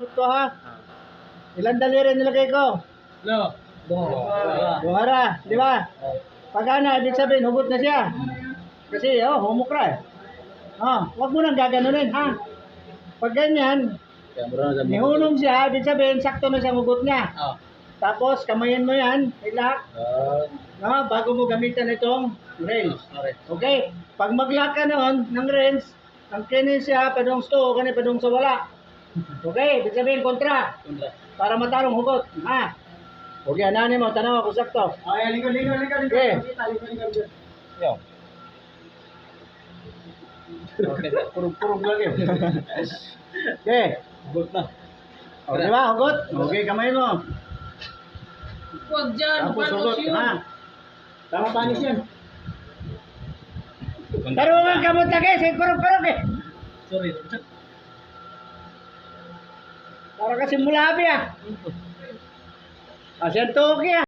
Hugot ko ha. Ilan daliri nilagay ko? No. Duha. Duha ra, di ba? Pag ana, ibig sabihin, hugot na siya. Kasi, oh, humok ra eh. Oh, wag mo nang gaganunin, ha? Pag ganyan, nihunong siya, ibig sabihin, sakto na siyang hugot niya. Ah. Tapos, kamayin mo yan, ilak, no, bago mo gamitan itong wrench. Okay. Okay? Pag mag-lock ka noon ng wrench, ang kinin siya, padung sto, kani padung sa wala. Okay? Ibig sabihin, kontra. Kontra. Para matarong hugot. Ha? Okay, anani mo, tanaw ako sakto. Ay, ligo, ligo, ligo, ligo. Okay. Ligo, ligo, ligo. Yo. Okay. Purog-purog lang yun. Okay. Hugot na. O, di ba? Hugot? Okay, kamay mo. Huwag dyan, Tapos panos hugot, yun. ha? Tama panis yan. Tarungan kamot lagi, say kurog-kurog eh. Sorry. Para kasi mulabi ah. Asyan toki ah.